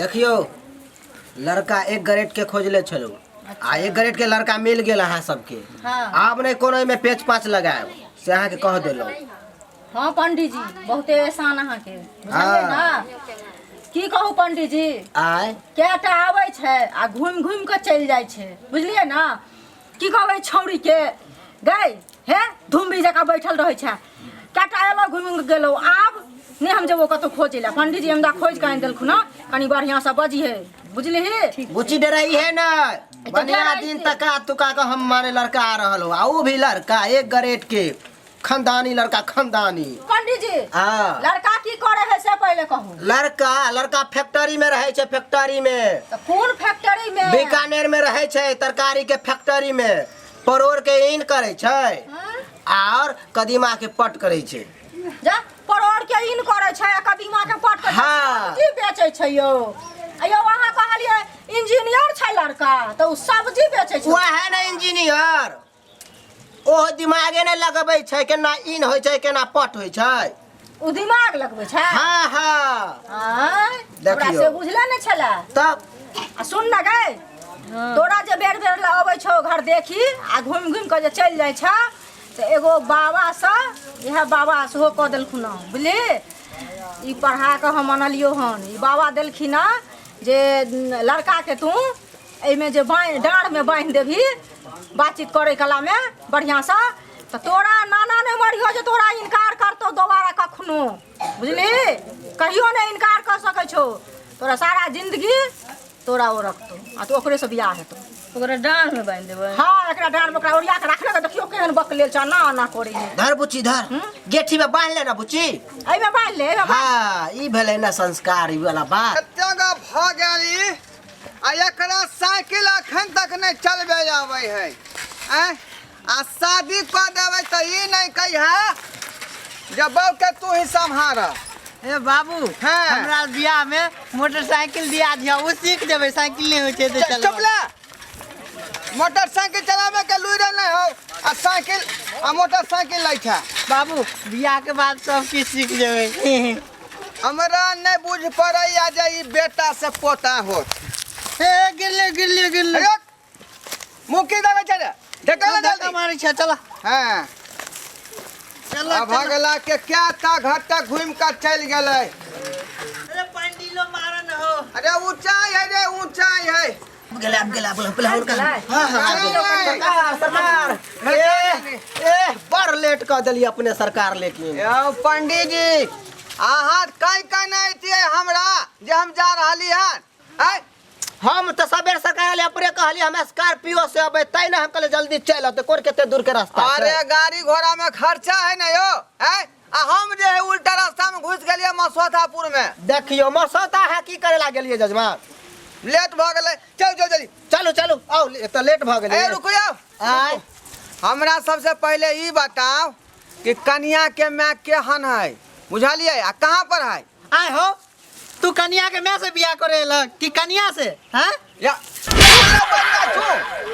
देखियौ, लड़का एक ग्रेड के खोजले छलहुँ आ एक ग्रेड के लड़का मिल गेल अहाँ सबके। आब नहि कोनो एहिमे पेच पाच लगायब, से अहाँके कह देलहुँ। हाँ पंडीजी, बहुते एहसान अहाँके, बुझलियै ने? की कहू पंडीजी, आय कएटा आबै छै आ घुमि घुमि कऽ चलि जाइ छै, बुझलियै ने? की कहबै छौड़ी के गै, हे धुम्बी जकाँ बैठल रहै छै। कएटा एलौ, घुमि कऽ गेलौ। आब नहि हम जेबो कतौ खोजै लए। पंडीजी हमरा खोजि कऽ आनि देलखुन हँ, कनि बढ़िआँसँ बजिहे, बुझलिही? बुच्ची, डराई है ना, बढ़िया डराइ दिन छै। तका तुका के हम माने लड़का आ रहल हो, आ वो भी लड़का एक ग्रेड के खानदानी लड़का, खानदानी। पंडीजी, हाँ। लड़का की करे है से पहिले कहू। लड़का, लड़का फैक्ट्री में रहे छै, फैक्ट्री में। तऽ कोन फैक्ट्री में? बीकानेर में रहे छै, तरकारी के फैक्ट्री में। परोड़ के इन करे छै और कदीमा के पट करे छै। जा, परोड़ के इन करे छै आ कदीमा के पट करे छै। सब्जी बेचै छै यौ। आ यौ, अहाँ कहलियै इंजीनियर छै लड़का, तऽ ओ सब्जी बेचै छै? वह है ना इंजीनियर, ओहो दिमागे नहि लगबै छै, केना इन होइ छै, केना पट होइ छै। ओ दिमाग लगबै छै? हाँ हाँ। आँय, हमरा देखियौ। से बुझले नहि छलै। तब। आ सुन ने गै, तोरा जे बेर बेर लए अबै छौ घर देखी आ घुमि घुमि कऽ जे चलि जाइ छौ, तऽ एगो बाबा सँ, इएह बाबा सेहो कऽ देलखुन हँ, बुझली? ई पढ़ा कऽ हम अनलियौ हन। ई बाबा देलखिन हँ जे लड़काके तू एहिमे जे बान्हि डाँढ़मे बान्हि देबही बातचीत करै कलामे बढ़िआँसँ, तऽ तोरा नाना नहि मरिहो जे तोरा इनकार करतौ दोबारा कखनो, बुझली? कहियो नहि इनकार कऽ सकै छौ तोरा। सारा जिंदगी तोरा ओ रखतौ आ तू ओकरेसँ बियाह हेतौ। ओकरा डाँढ़मे बान्हि देबै? हाँ, एकरा डाँढ़मे ओकरा ओरिया कऽ राखने। देखियौ केहन बकलेल छै, एना एना करै है। धर बुच्ची, धर, गेठी में बान्हि ले ना बुच्ची। एहिमे बान्हि ले, एहिमे बान्हि। हाँ, ई भेलै ना संस्कार, ई वाला बात। कते गो भऽ गेल ई, आ एकरा साइकिल अखन तक नहि चलबे आबै है। आँय, आ शादी कऽ देबै तऽ ई नहि कहिहे जे बहूके तू ही सम्हार। ए बाबू। हाँ। हमरा बियाह में मोटरसाइकिल दिया दिया, ओ सीख जेबै। साइकिल नहीं होइ छै तऽ चलबै। चुप ले। मोटरसाइकिल चलावे के लुरि नहि हो आ साइकिल आ मोटरसाइकिल लै छै। बाबू, बियाह के बाद सब किछु सीख जेबै। हमरा नहि बुझ पड़ैया जे ई बेटा से पोता होत। हे, गिरलियो गिरलियो गिरलियो। अरे, मुँह की देबै छै रे? ढकेल धक्का जल्दी। मारै छै, चला। हाँ। चला। आ भगला के क्या ता घर तक घूम कर चल गेलै। अरे पंडिलो मारन हो। अरे ऊंचाई है रे, ऊंचाई है। आब गेलै, आब गेलै, आब गेलै, पहिले हुनका। हाँ हाँ, आब गेलै। अरे, सरकार, सरकार, ए ए, बड़ लेट कऽ देलियै अपने सरकार, लेकिन यौ पंडीजी, अहाँ कहीं कहीं नहीं थिए हमरा जे हम जा रहली हन। आँय? हम तऽ सबेर सरकार ले अपने कहलियै हम स्कॉर्पियो से अबै, तै ने हम कहलियै जल्दी चलि अतै, कोन कते दूर के रास्ता छै। अरे गाड़ी घोड़ा में खर्चा है ना यौ। आँय? आ हम जे है उल्टा रास्ता में घुस गेलियै मसौतापुर में। देखियौ, मसौता अहाँ की करे ला गेलियै जजमान? लेट भऽ गेलै, चल चल जल्दी। चलू चलू, आउ, एतऽ लेट भऽ गेलै। ए रुकू जाओ। आय। हमरा सबसे पहले ई बताओ कि कन्या के माय केहन है, बुझलियै? आ कहाँ पर है? आय हो, तू कनिया के माय से बियाह करे एलक कि कनिया से? हैं? या रबला बजबे छू,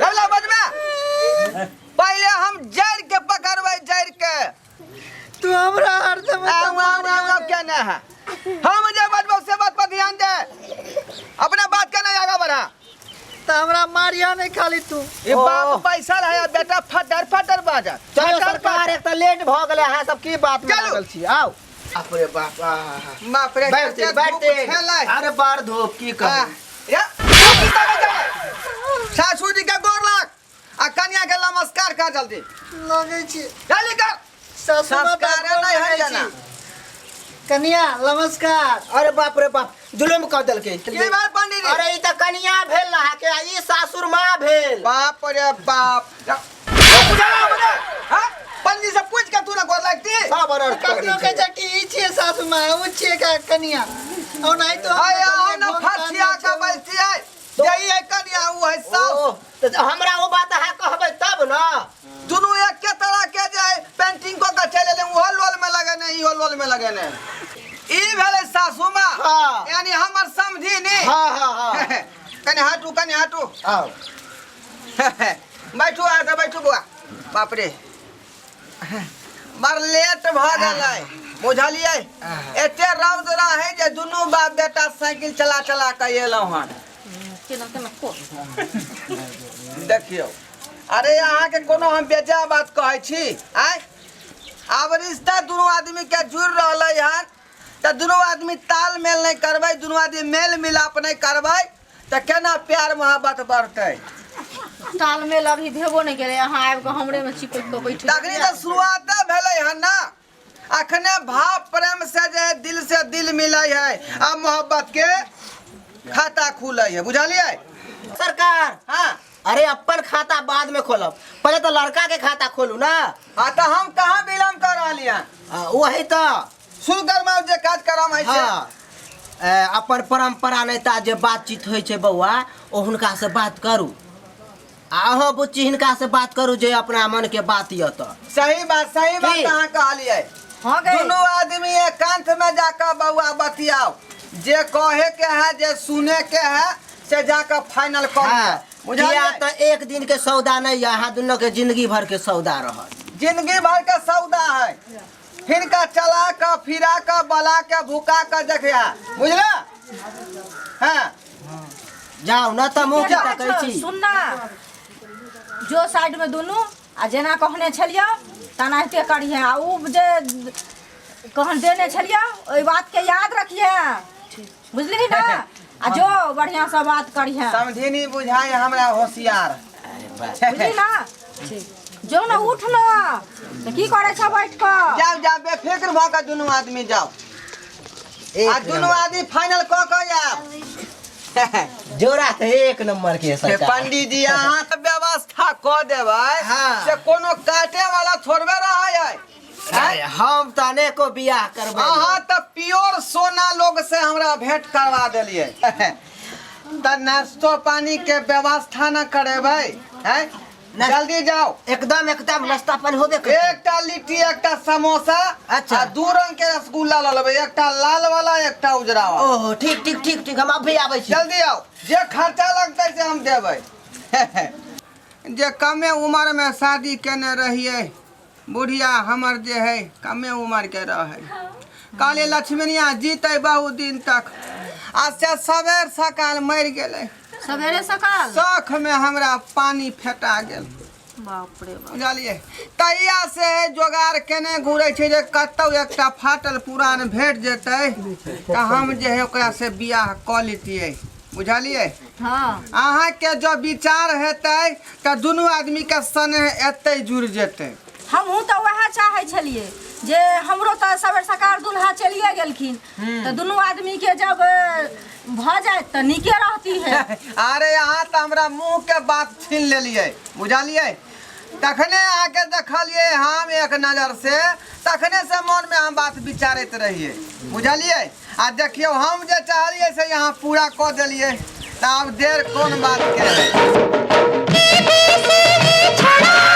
रबला बजबे। पहले हम जड़ के पकड़बै, जड़ के। तू हमरा हरदम आऊ आऊ आऊ आऊ क्या ना है। हम जे बजबो से बात पर ध्यान दे, अपना बात के नहीं आगा बढ़ा। तो हमरा मारिया नहीं खाली तू। ये बाप पैसा है आ बेटा फटर फटर बाजत। चलो फटर सरकार, फटर। एक तऽ लेट भऽ गेलै, अहाँ सब की बात में चलू। लागल छी? आउ। बाप रे बाप, आहा। बाप रे, बैठ कते बैठ। धूप छेलै। अरे बड़ धूप, की कहू। या, धूप की करै छलै? सासू जी के गोर लाग आ कन्या के नमस्कार कर जल्दी। लगै छी। जल्दी कर। सासू माता संस्कार गोर नहि है लगै जेना। छी। कनिया नमस्कार। अरे बाप रे बाप, जुलुम कऽ देलकै। की भेल पंडीजी? अरे ई तऽ कनिया भेल अहाँके आ ई सासुर माँ भेल। बाप रे बाप। या, बुझला बने? हाँ? पंडीजी से पूछ के तू ना गोर लगती? सब अनर्थ कऽ कखनो दै कहै छै। छै कि ई छियै सासू माँ, ओ छियै कनिया। और नहीं तो हम आय आओ ना घोर फसिया कान के छै। बैठती है। जे ई है कनिया, ऊ है सास। ओ, तऽ हमरा ओ बात अहाँ कहबै तब ने। दुनू एके तरह के जे है, पेंटिंग कऽ के चलि एलै, ओहो लोल में लगेने, इहो लोल में लगेने। ई भेलै सासू माँ। हाँ। यानी हमर समझी नी। हाँ हाँ हाँ। कनि हटू, कनि हटू। आउ। बैठू, आ तऽ बैठू बौआ। बाप रे, बड़ लेट भऽ गेलै। बुझलियै एते रौद रहै जे दुनू बाप बेटा साइकिल चला चला कऽ एलहुँ हन। केना केना को देखियौ, अरे अहाँके कोनो हम बेजा बात कहै छी? आँय, आब रिश्ता दुनू आदमीके जुड़ि रहलै हन तऽ दुनू आदमी तालमेल नहि करबै, दुनू आदमी मेल मिलाप नहि करबै तऽ केना प्यार मोहब्बत बढ़तै? तालमेल अभी भेबो नहि केलै, अहाँ आबि कऽ हमरे में चिपकि कऽ बैठ। तखनी तऽ शुरुआते भेलै हन ना। अखने भाव प्रेम से जे है, दिल से दिल मिलै है आ मोहब्बत के खाता खुलै है, बुझलियै? सरकार। हाँ। अरे अपन खाता बाद में खोलब, पहले तो लड़का के खाता खोलू ना। हाँ, तऽ हम कहाँ विलम्ब कर रहलियै? वही तो। शुरू करमाउ जे काज करम है से। हाँ, अपन परंपरा नहीं ता जे बातचीत होइ छै बौआ, ओ हुनका से बात करू आ अहाँ बुच्ची हिनका से बात करू जे अपना मन के बात यऽ तऽ। सही बात, सही बात। की? अहाँ कहलियै। हाँ गए। दुनू आदमी एकांत में जाकर बउआ बतियाओ, जे कहे के है जे सुने के है से जाकर फाइनल कर। हाँ। बुझलियै? किया तऽ एक दिन के सौदा नहीं यऽ, अहाँ दुनू के जिंदगी भर के सौदा रहत। जिंदगी भर के सौदा है। हिनका चला के फिरा के बला के भुका के देखिया, बुझला? हाँ। जाउ न तऽ मुँह की तकै छी? सुन ना, जो साइड में दुनू आ जेना कहने छलियौ तेनाहिते करिहे, आ उ जे कहन देने छलियौ ओहि बात के याद रखिहे, बुझलिही ना? आ जो बढ़िया से बात करिहे। समझिनी बुझाय हमरा होशियार। बुझली ना? जो ना, उठ ना, तऽ की करै छ बैठ कऽ? जाओ जाओ, बेफिक्र भऽ के दुनू आदमी जाओ आ एक दुनू नंबर। आदमी फाइनल कऽ के आयब। जोड़ा तऽ एक नंबर के से सरकार। पंडीत जी, अहाँ तऽ व्यवस्था कऽ देबै। हाँ। से कोनो काटे वाला थोड़बे रहै है। अरे, हम तऽ अनेको बियाह करबै। अहाँ तऽ प्योर सोना लोग से हमरा भेंट करवा देलियै, तऽ नाश्तो पानी के व्यवस्था न करेबै हैं? ना। जल्दी जाओ। एकदम एकदम, नाश्ता पानी होबे करतै। एकटा लिट्टी, एकटा समोसा। अच्छा। आ दू रंग के रसगुल्ला लऽ लेबै, एकटा लाल वाला, एकटा उजरा वाला। ओहो, ठीक ठीक ठीक ठीक, हम अभी आबै छी। जल्दी आओ, जे खर्चा लगतै से हम देबै। जे कमे उम्र में शादी केने रहियै, बुढ़िया हमर जे है कमे उम्र के रहै, कहलियै लक्ष्मणिया जीतै बहुत दिन तक, आ से सबेर सकाल मरि गेलै। सवेरे सकाल। शौख में हमरा पानी फेटा गेल। बाप रे बाप। बुझलियै? तहिया से जोगार केने घुरै छै जे कतौ एकटा फाटल पुरान भेट जेतै तऽ हम जे है ओकरा से बियाह कऽ लेतियै, बुझलियै? हाँ। अहाँके जो विचार हेतै तऽ दुनू आदमीके स्नेह एतै जुड़ि जेतै। हमहूँ तऽ वएह चाहै छलियै जे हमरो तऽ सबेर सकाल दुल्हा चलिए गेलखिन, तऽ दुनू आदमी के जब भऽ जाए तऽ नीके रहती है। अरे, अहाँ तऽ हमरा मुँह के बात छीन लेलियै, बुझलियै? तखने अहाँके देखलियै हम एक नजर से, तखने से मन में हम बात विचारैत रहियै, बुझलियै? आ देखियौ, हम जे चाहलियै से यहाँ पूरा कऽ देलियै, तऽ आब देर कोन बात के है?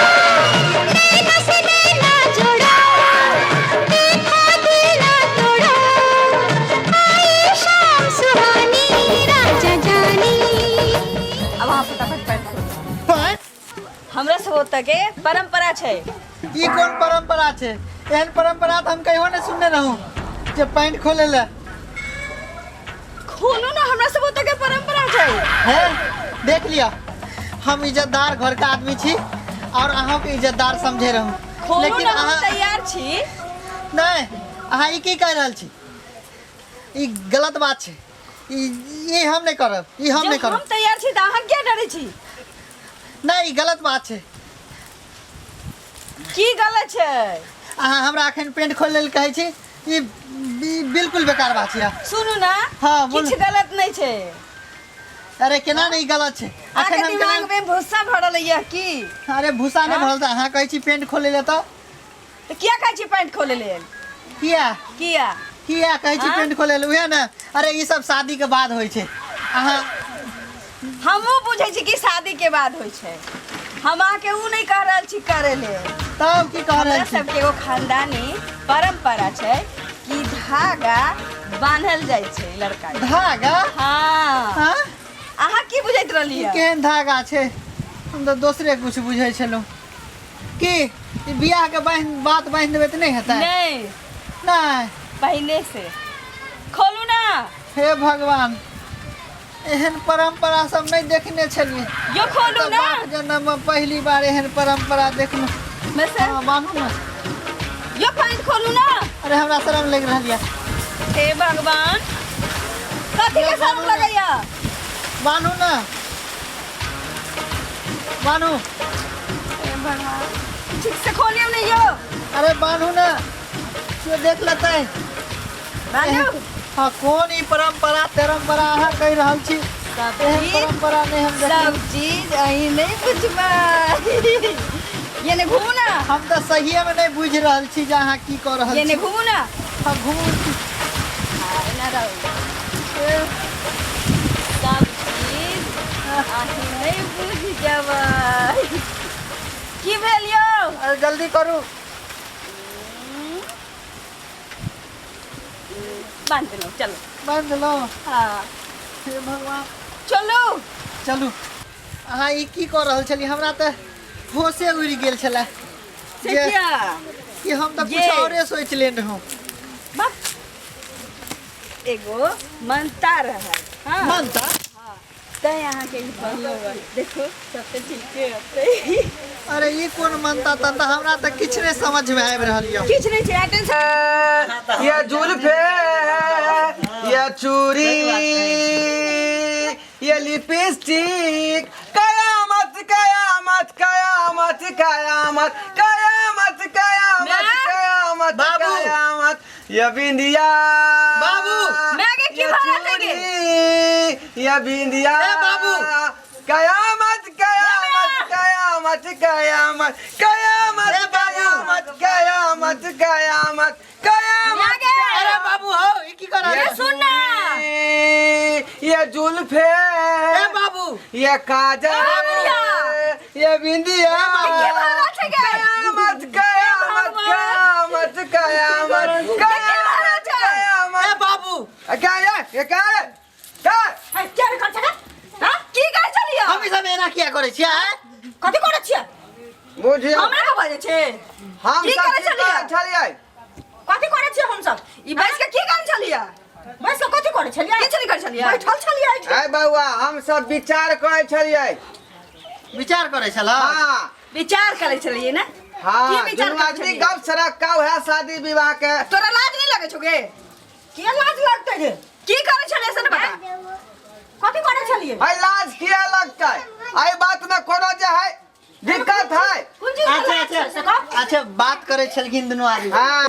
नैना से नैना जोड़ा, देखा दिल ना तोड़ा, आई शाम सुहानी राजा जानी। अब अहाँ फटाफट पैर खोलू। हमरा सब ओतऽ के परंपरा छै। ई कोन परंपरा छै? एहन परंपरा तऽ हम कहियो नहि सुनने रहूँ जे पैंट खोले ले। खोलू ना, हमरा सब ओतऽ के परंपरा छै। है, देख लिया, हम इज्जतदार घर के आदमी छी और अहाँ के इज्जतदार समझे रहूँ। खोलू। लेकिन ना, हम अहाँ तैयार छी। नहीं, अहाँ ई की कहि रहल छी? ई गलत बात छै, ई ई हम नहि करब, ई हम नहि जब हम करब। तैयार छी तऽ अहाँ किया डरै छी? नहि, ई गलत बात छै। की गलत छै? अहाँ हमरा अखन पेंट खोल लेल कहै छी, ई ई बिल्कुल बेकार बात छै। सुनू ना। हाँ, बोलू। किछु गलत नहि छै। अरे, केना नहि गलत छै? अहाँके अखन हम दिमाग केना में भूसा भरल यऽ की? अरे, भूसा नहि भरल, तऽ अहाँ कहै छी पेंट खोले ले तऽ। तऽ किया कहै छी पैंट खोले लेल? किया? किया? किया कहै छी? हाँ? पेंट खोले ले उएह ने। अरे, ई सब शादी के बाद होइ छै, अहाँ हमहूँ बुझै छी कि शादी के बाद होइ छै, हम अहाँके उ नहि कह रहल छी करे लेल। तब की कह हमरा रहल छी? सबके एगो खानदानी परंपरा छै कि धागा बान्हल जाइ छै लड़का के। धागा? हाँ। हाँ? अहाँ की बुझैत ई रहलियै? केहन धागा छै? हम तऽ दोसरे कुछ बुझै छलहुँ। की ई बियाह के बान्हि बात बान्हि देबै तऽ नहि हेतै? नहि। नहि। पहिले से खोलू ना। हे भगवान, एहन परंपरा सब नहीं देखने छलिए। यो खोलू ना। बाप जन्म में पहली बार एहन परंपरा देखलहुँ। बस। हाँ, बान्हू ना। यो पैंट खोलू ना। अरे हमरा शर्म लग रहल यऽ। हे भगवान, कथी के शर्म लगैया? बान्हू ना, बान्हू। हे भगवान, ठीक से खोलियो नहीं यो। अरे बान्हू ना, केओ देख लेतै। बान्हू। हाँ, कोन ई परंपरा तेरम्परा अहाँ कहि रहल छी? एहन परंपरा नहीं हम देखने। सब चीज अहीं नहीं बुझबै। ये ने घूमू ना। हम तऽ सहिए में नहीं बुझि रहल छी जे अहाँ की कऽ रहल ये ने छी। घूमू ना। हाँ, घूमू। हाँ, एना रहू। सब चीज अहीं नहीं बुझि जेबै। की भेल यौ? अरे जल्दी करू। बांध देलहुँ, चलू। बांध देलहुँ? हाँ। हे भगवान। चलू। चलू। अहाँ ई की कऽ रहल छलियै? हमरा तऽ होशे उड़ि गेल छलै। से किया? कि हम तऽ ये। कुछ औरे सोचि लेने रहौं। बाप, एगो मनता रहल। हाँ। मनता? हाँ। तैं अहाँके ई बनलो हँ। देखू, सब तऽ ठीके होतै। अरे ई कोन मनता तनता, हमरा तऽ किछु नहि समझमे आबि रहल यऽ। किछु नहि छै, टेंशन। ये जुल्फे, ये चूड़ी, ये लिपस्टिक, कयामत कयामत कयामत कयामत कयामत कयामत कयामत बाबू। कयामत, ये बिंदिया। बाबू। मैं के की ये भरा देंगे? चूड़ी, ये बिंदिया। ए बाबू। कयामत कयामत कयामत कयामत कयामत ए बाबू। कयामत कयामत कयामत कयामत। अरे बाबू हो, ई की कर रहल ये छी? सुन ना। ये जुल्फे, ए बाबू, ये काजल, ये बिंदिया। की भरा छै गे? कयामत कयामत कयामत कयामत कयामत कयामत। ए बाबू। क्या ये ये क्या है क्या? है, किया रे कर छे? हाँ? की करै छलियै? हम ई सब एना किया करै छियै? आँय? कथी करै छियै? बुझियौ हमरा के बाजै छै? हम की सब करै की छलियै? करै छलियै? कथी करै छियै हम सब? ई बैस के की करै छलियै? बैस के कथी करै छलियै? किछु नहि करै छलियै। बैठल छलियै। ए बौआ, हम सब विचार करै छलियै। विचार करै छलऽ? हाँ। विचार करै छलियै ने? हाँ, की विचार दुनू करै आदमी छलियै? गप सड़क का वएह शादी विवाह के। तोरा लाज नहि लगै छौ गे? किया लाज लगतै रे? की करै छलियै से ने बता। कथी करै छलियै? है लाज किया लगतै? एहि बात में कोनो जे है दिक्कत है? कोन चीज के अच्छा लाज छै से कह? अच्छा अच्छा, बात करै छलखिन दुनू आदमी। हाँ,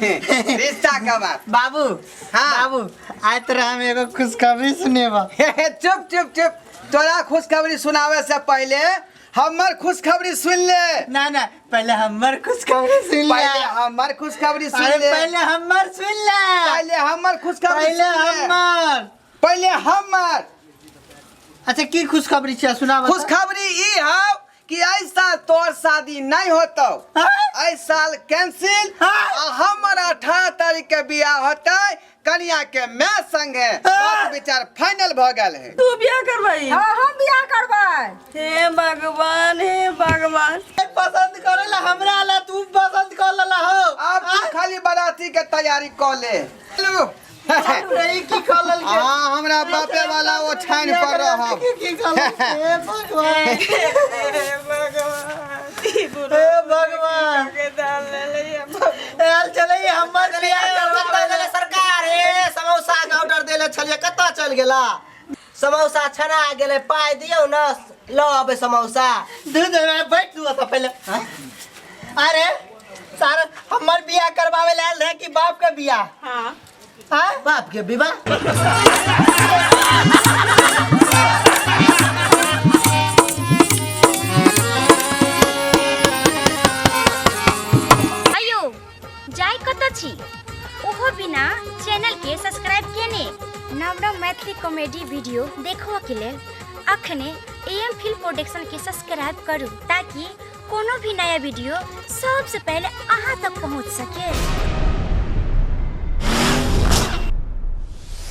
रिश्ता के बात। बाबू। हाँ। बाबू, आइ तोरा हम एगो खुशखबरी सुनेबा। चुप चुप चुप, तोरा खुशखबरी सुनावे से पहले हमर खुशखबरी सुन ले। ना ना, पहले हमर खुशखबरी सुन ले। पहले हमर खुशखबरी सुन अरे ले। पहले हमर सुन ले। पहले हमर खुशखबरी पहले सुन ले। हमर। पहले हमर। अच्छा, की खुशखबरी छै सुनाब? खुशखबरी ई हौ कि एहि साल तोर शादी नहीं होतौ। हाँ? एहि साल कैंसिल। हाँ? आ हमर 18 तारीख के बियाह होतै कनिया के मैं संगे। बात विचार फाइनल भ गेल है। तू बियाह करबै? हाँ, हम बियाह करबै। हे भगवान, हे भगवान। पसंद करे ला हमरा ला, तू पसंद कर लला हो। अब तू खाली बाराती के तैयारी क ले। चलू। रे, ई की कर ललके? हाँ, हमरा बापे वाला ओछाइन पर रहब। की कर ललके? हे भगवान, हे भगवान, हे भगवान। आयल चलै हमर बियाह करबै। कतऽ गेलै सरकार? ए समोसा के ऑर्डर देले छलियै, कतऽ चलि गेला? समोसा छना गेलै, पाइ दियौ न, लऽ अबै समोसा। दूध में बैठ तू ओतऽ पहिले। अरे सारा हमर बियाह करवावे ला आयल रहे कि बाप के बियाह? हाँ। हाँ? बाप के विवाह। अयो जाय कतऽ छी ओहो बिना चैनल के सब्सक्राइब केने? नव नव मैथिली कॉमेडी वीडियो देखबऽ के लेल अखने एम फिल्म प्रोडक्शन के सब्सक्राइब करू ताकि कोनो भी नया वीडियो सबसे पहले अहाँ तक पहुँच सके।